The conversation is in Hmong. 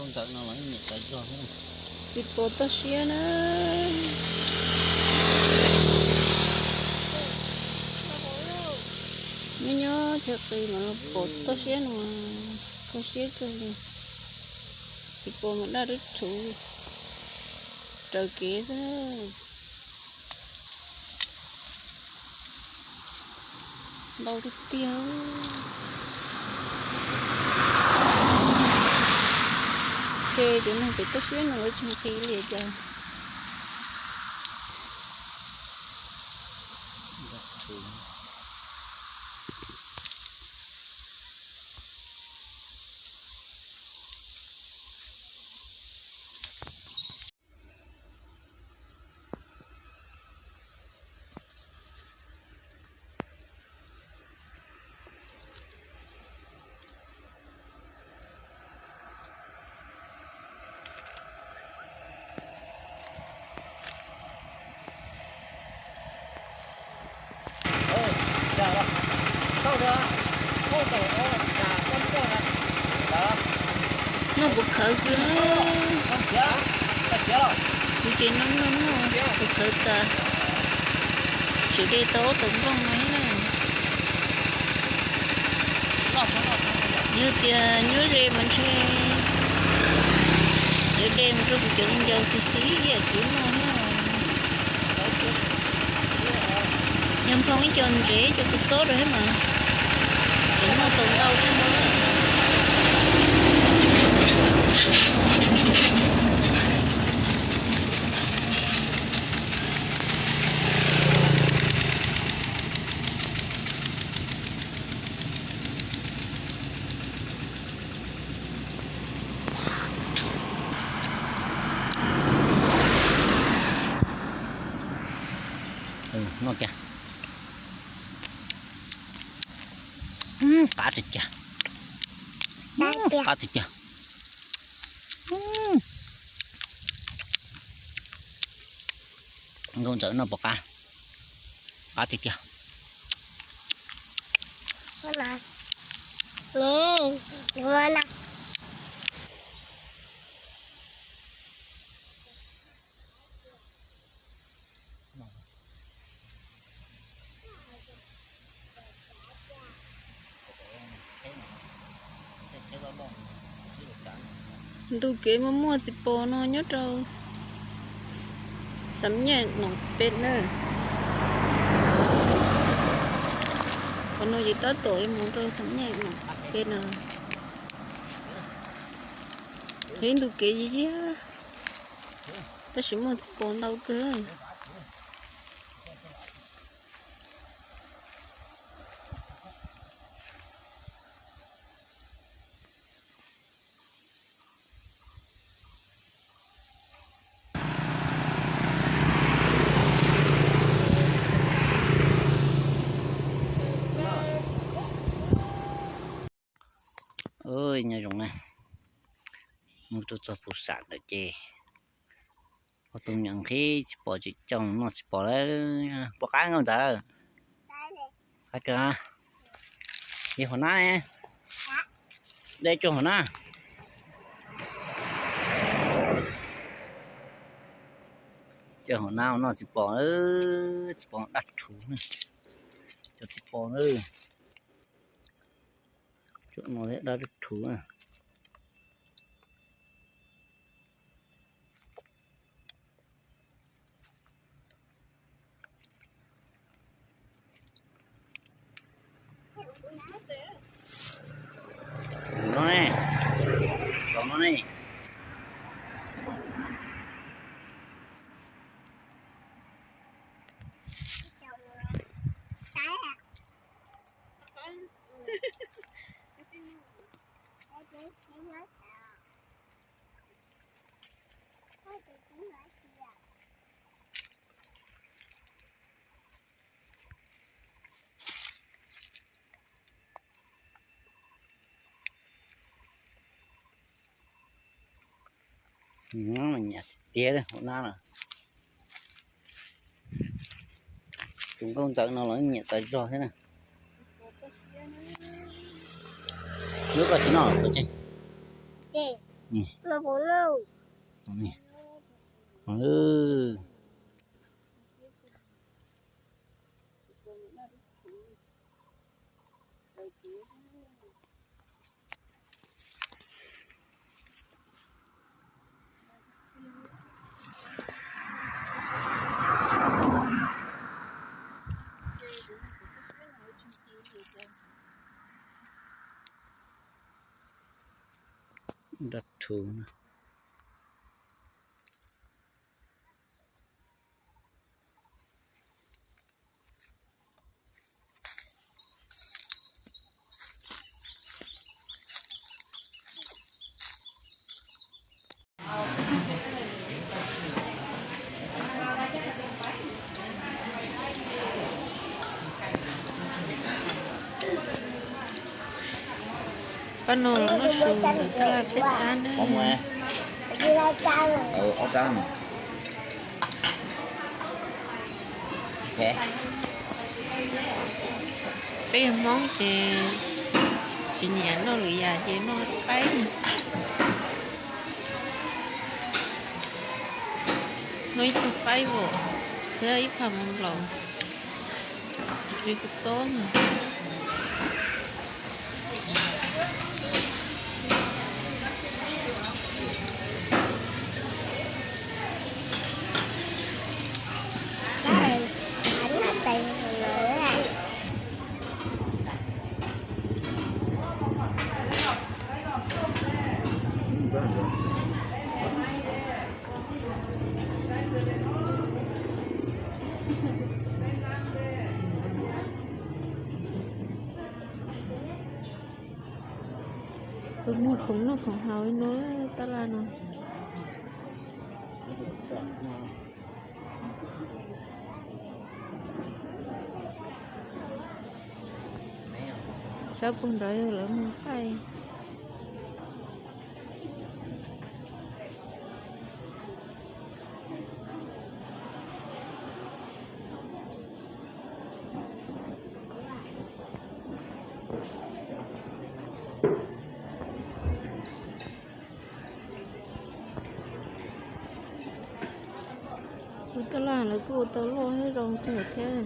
Ntawm no los nyiam tas zog thiab. Txiv pos toj siab na. Nyob nyob chaw qis mas los pos toj siab no, kho siab kawg li. Txiv pos mas daj rub rhuv raws kev xwb. Ntau tiag tiag. Ces cov neeg pem toj siab no lawv tsis nqhis li cas. Noj puas khawv kawg. Kuv ces noj noj noj puas khawv tas. Tseem de tau ob tug nplooj no thiab na. Yog tias nyuaj ze mas ntshe yuav de mus rau kuv cov ncaws xis xis ib yam kuv noj thiab. Yog nphoo ib co ntsev ib co kua txob rau thiab mas tseem noj tau ntau thiab no. Noj kiag. Qab tiag tiag. Qab tiag tiag. Nkauj Ntxawm noj puas qab? Qab tiag tiag. Ntu kev mas muaj txiv pos no nyob rau Xam Nyaj Noom Pes na. Qhov no ces tab tom mus rau Xam Nyaj Noom Pes na. Ib ntu kev yig yig, tab sis muaj txiv pos ntau kawg. Nyob zoo na, mus rau txog pus sam ntawm ces ua tus nyuam nqhis txiv pos tsis coj noj txiv pos lawm. Puas qab Nkauj Ntxawm? Qab kawg. Yog hauv nab ne, de tso hauv nab. Coj hauv nab noj txiv pos, txiv pos daj rhuv, cov txiv pos na. Cov no daj rhuv. No ne, cov no ne. Nyiam tiag hauv nab no. Tus Nkauj Ntxawm no los nyiam tas zog thiab na. Lub koj tsis noj los? Dab thu na. Pab no los noj su ntawm tab laj peb xab na. Peb yog Hmoob ces tsis nyiam noj lwm yam ces noj qaib. Noj ib tug qaib os, thiab ib pham mov nplaum, li kua txob no. Tus muag khoom noj khoom haus li no, tab laj no. Sab puag nrad yog lawv muag qaij. Ua taj laj lawv kuj ua tau loj thiab zoo kawg thiab.